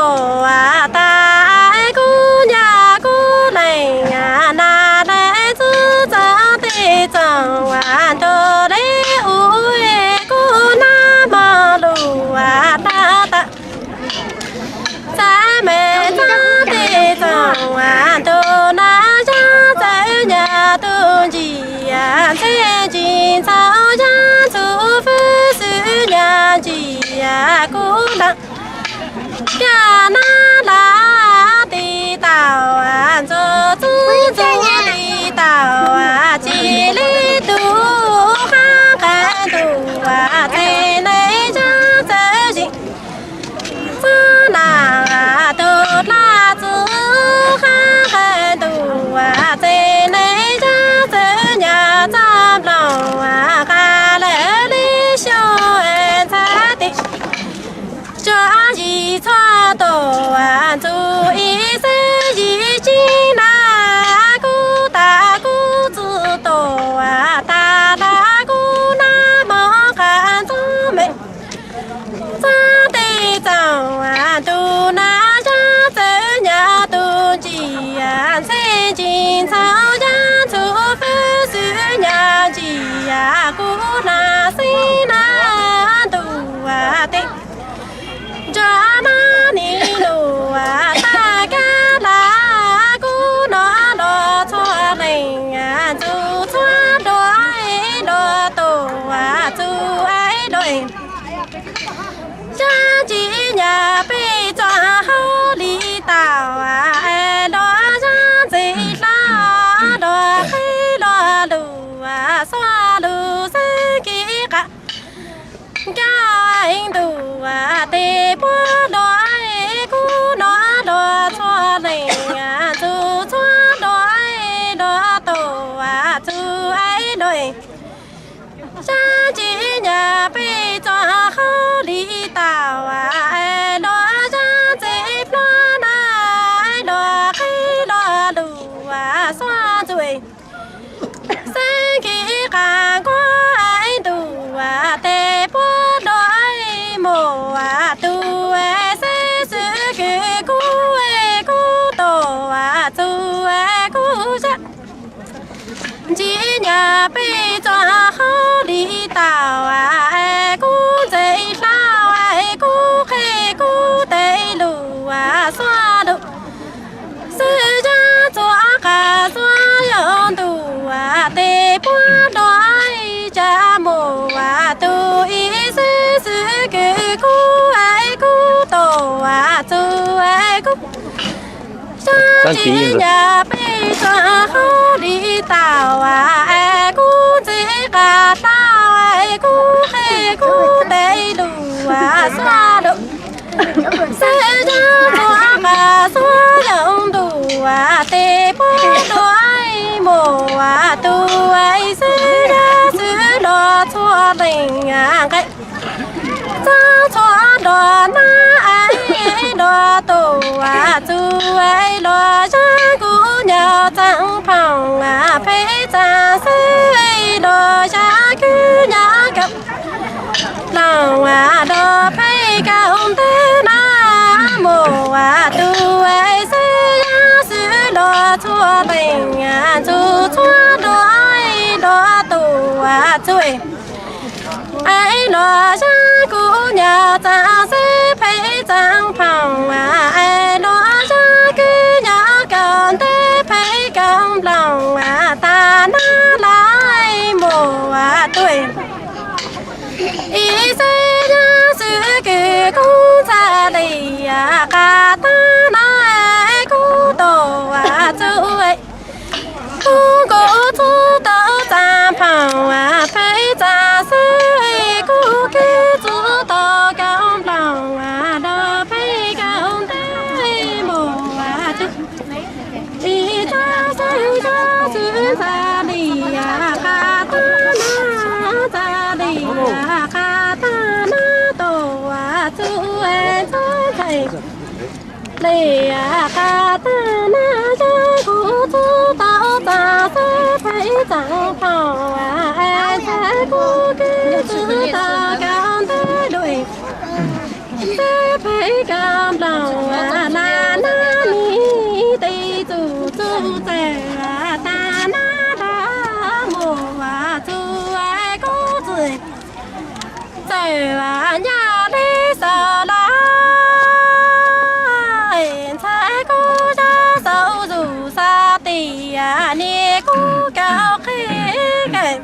Tau tag kuv nyab kuv leej nas leej txwv txog tej txoos nrog li ub kuv nab mos lus tag tag. Txawm me txog tej txoos nrog nas yog txawm nyab tus ntsis ntxhe ntsis ntxhov yog ntxhov fwj xwm nyab ntsis kuv leej. Caj nab las tiv tau ntxuav txuj ntxuav tiv tau tsis li tus qab qai ntuj txij neej yog txawm zim txog nas tus dlaj txuj qab qai ntuj txij neej yog txawm nyab txoj nplooj qab lawm li xyoo ntxhab tim. Tsuas yim txhua tus ntxuav ib xwb yim tsib nas kuv tag kuv txuj tus tag tag kuv nab mos qab ntxuav me txog tej txoos nrog nas yog txawm nyab tus ntsis ntxhe ntsis ntxhov yog ntxhov fwj xwm nyab ntsis kuv nas xeeb nas ntuj teb. Nrog nas nim nus tag kab las kuv nab los txhua leej ntxuav txhua dua los tus txuj los yog ntsis nyab peb txoj hauj li tau los yog ntxim hlub los qhib los lus xuab lus xwb kiv qab. Nkauj ntuj tej puab los kuv nab los txhua leej ntxuav txhua dua los tus txuj los yog ntsis nyab peb txoj hauj li tau los yog ntxim hlub na los qhib los lus xuab ntxuav xwb kiv qab. Nkauj ntuj tej puab los mus tus xib xwb kws kuv kuv tus txuj kuv yog ntsis nyab peb txoj hauj li tau kuv ntxim hlub kuv qhib kuv tej lus xuab lus xwb yog txhua qab xuab yog ntuj tej puab los tsa mus tus ib xib xwb kws kuv kuv tus txuj kuv yog ntsis nyab peb txoj hauj li tau kuv ntxim qab tau kuv qhib kuv tej lus xuab lus xwb yog txhua qab xuab yog ntuj tej puab los mus tus xib xwb los txhua leej nqe txog txhua los nab los tus txuj los yog kuv nyab txaj phoom peb txaj xwb los yog kuv nyab kaum loos los peb kaum ntawd na mus tus xib xwb los txhua leej ntxuav txhua los los tus txuj los yog kuv nyab txaj xwb peb txaj phoom los yog kuv nyab kaum ntawd peb kaum nploos tag nab lais mus tus ib xib yog xwb kws kuv ntxhab li qab tag na kuv tus txuj kuv kuv txuj tau txaj phoom peb txaj xwb kuv kws txuj tau kaum nploos los peb kaum ntawd mus tus ib txaj xwb yog xwb ntxhab li qab tag na ntxhab li qab tag na tus txuj ntxhab ntxhais li qab tag na yog kuv txuj tau txaj xwb peb txaj phoom ntxhab kuv kws txuj tau kaum ntawd lus xwb peb kaum nploos Txawm tag nab los mus txug kuv txiv, txawm nyaj li xaus los ntxhais kuv zab xaus zus xav tias nim kuv kaum qhib kev.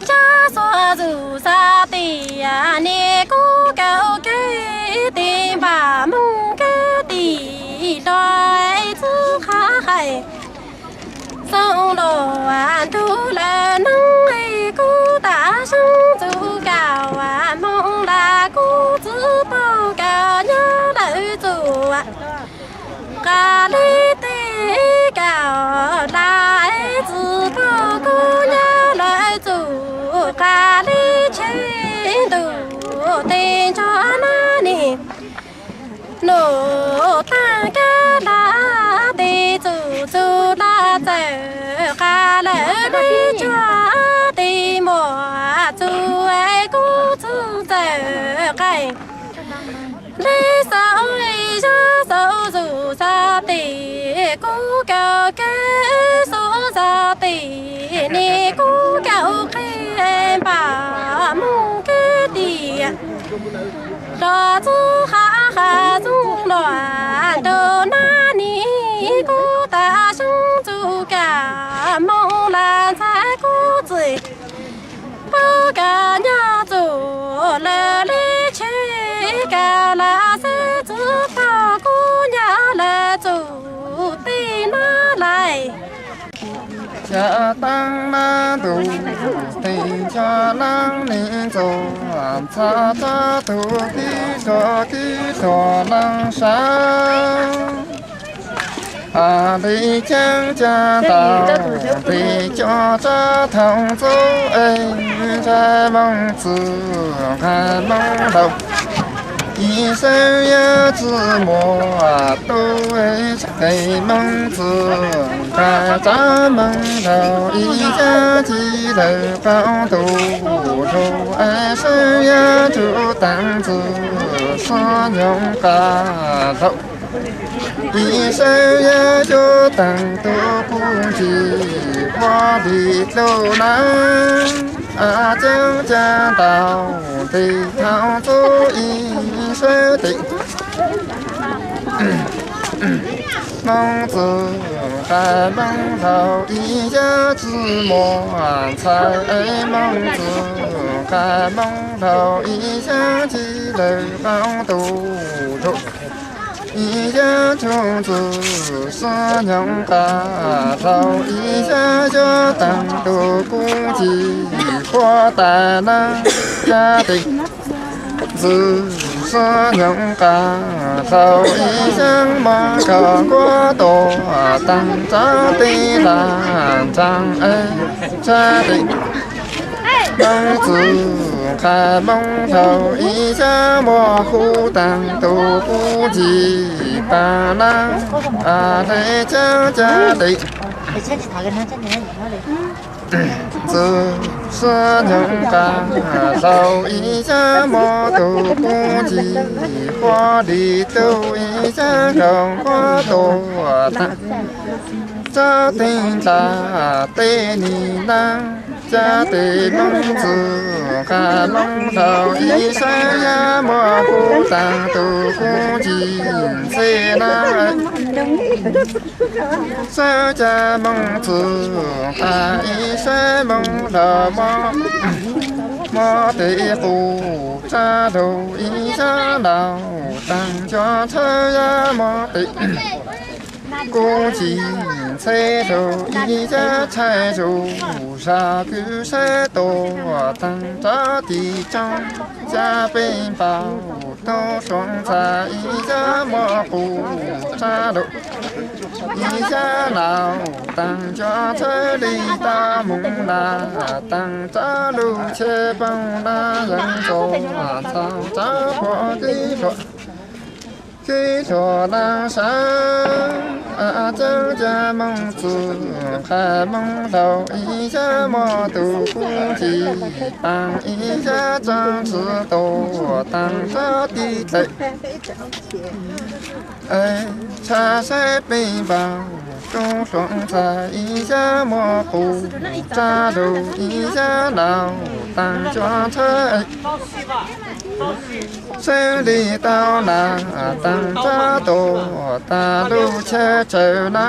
Zab xaus zus xav tias nim kuv kaum kev, tes npam moog kev tis los txwv qhab hais. Xoo los ntug lawm neeg, kuv tam seeb txug kaum moos lawm kuv txwv paug kaum nyob lawm txug qab li tej kaum lawm, txwv paug kuv nyob lawm txug qab li tsheb ntuj tes ntsog nab nis. Nub taag kab laj tes txug txug laj txawm qab lawm li tsuag tes muaj txug kuv txwv txawm qaim. Li xaus zab xaus zus xav tes kuv kaum kev, xaus xav tes nim kuv kaum qhib npam moog kev tis los txwv qhab hais xoo los ntug nab nis, kuv tam seeb txug kaum moos lawm ntxhais kuv txiv. Paug kaum nyob txug lawm li tsheb kaum lawm xwb, txwv paug kuv nyob lawm txug tej nab lais. Xya taag nab ntuj tes ntsog nab nis txug, txhab txhab tug tib dlua tib dlua nab sab. Li caab ca ntau tes cov tsab thaum txug es ntsais moog txug nqais moog laug. Ib sawv yog tsi muaj tub es ntsais moog txug nqais tsab moog laug, ib yaam ci lawm qaum ntuj lug es sawv yog tsuj taag txug sab nyoog qab laug. Ib sawv yog cua taag tug kuv ntsis huab li dlub nab. Caab ca ntau tes thaum txug ib sawv tes moog txug nqais moog laug, ib yaam tsi muaj ntxhais es moog txug nqais moog laug, ib yaam ci lawm qaum ntuj lug. Ib yaam tsuj txug sab nyoog qab laug, ib yaam cua taag tug kuv ntsis huab tais nab. Ca tes txug sab nyoog qab laug, ib yaam moog kaum nkuaj tuaj taag tsab teb laag ntsaag es ca tes moog txug nqais moog laug, ib yaam muaj huv taag tug kuv ntsis taag nab. Hle caab ca tes txug sab nyoog qab laug, ib yaam muaj tug kuv ntsis huab li dlub, ib yaam kaum nkuaj tuaj taag tsab teb laag teb nis nab. Ca tes moog txug nqais moog laug, ib sawv yog muaj huv taag tug kuv ntsis ntxhe nab. Sawv ca moog txug nqais, ib sawv moog laug muab tes qus tsab lug, ib yaam laug taag nco txhawb yog muab tes kuv ntsis ntxhe lug, ib yaam tshai zuj zag kwv sawv tuaj taag tsab tis tsoog ca peb npaum tug tuam ntxhais, ib yaam muab qus tsab lug, ib yaam laug taag nco txhawb li tag moog nab, taag tsab lug cheb poog nab yeej txug txog tsab puab tib hluas. Tib hluas nab sab, caab ca moog txug nqais moog laug, ib yaam muaj tug kuv ntsis taag, ib yaam tsaab tsi tuaj taag tsab tib dlaim. Tshaj saib peb npau tub hloov txhais ib yam muaj qus, tsa lug ib yam laus taag cua tshawb. Sib li tau na taag rab tuam tas lug chaw tsawm na,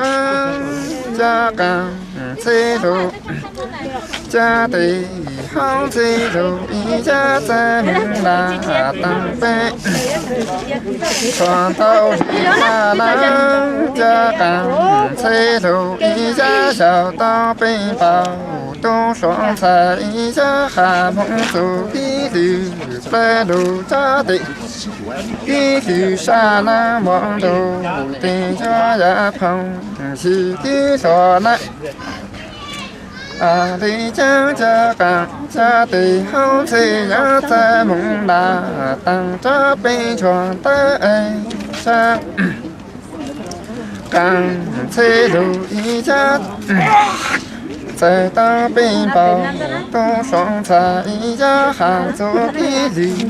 ca qaam txhij lug, ca tes hauv txhij lug ib yam txais moog na taag peb tshuam ntau li na na, ca qaam txhij lug ib yam xyaum tau peb npau tub hloov txhais ib yam qha moog txug kib lwm plawg lug rab tes, kib lwm sab na moog lug tes yuav yam phoom xyw kib hluas na. Li caag ca qaam ca tes hauv txhij yam txais moog na taag rab peb tshuam ntawv sab, qaam txhij lug ib yam txais tau peb npau tub hloov txhais ib yam qha txug kib lwm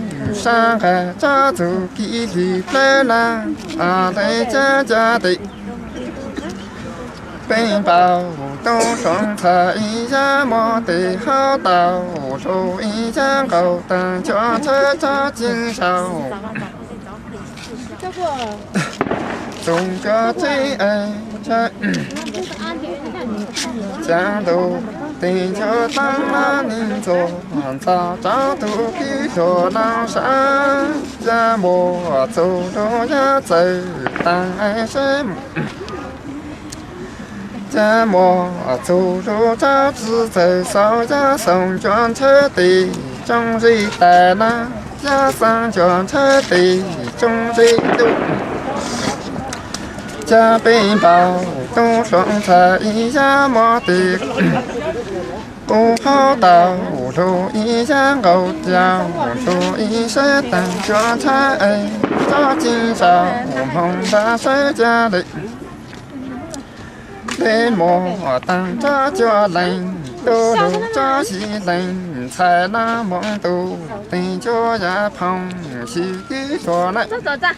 sab nqag rab txug kib lwm plawg na. Li caag ca tes peb npau tub hloov txhais ib yam muaj tes hauv tau lug ib yam nqaus taag cua tshawb rab ceeb zaum txug cua tsev, ca ntu tes cua taag na neeg txuas ntxaug rau tug kib hluas na sab, ca muaj txug lug yam txawm taag saib, ca muaj txug lug rab tsi txawm xauv yam xaus cua tshawb tes tsoom zeb tais na, yam xaus cua tshawb tes tsoom zeb tub, ca peb npau tub hloov txhais ib yam muaj tes qub hauv tau lug ib yam nqaus ca lug ib sab taag cua tshawb rab ceeb zaum moog nrag sawv ca le, le muaj taag rab cua leeg tub lug rab xyw leeg txhais na moog tug tes cua yam phoom xyw kib hluas na.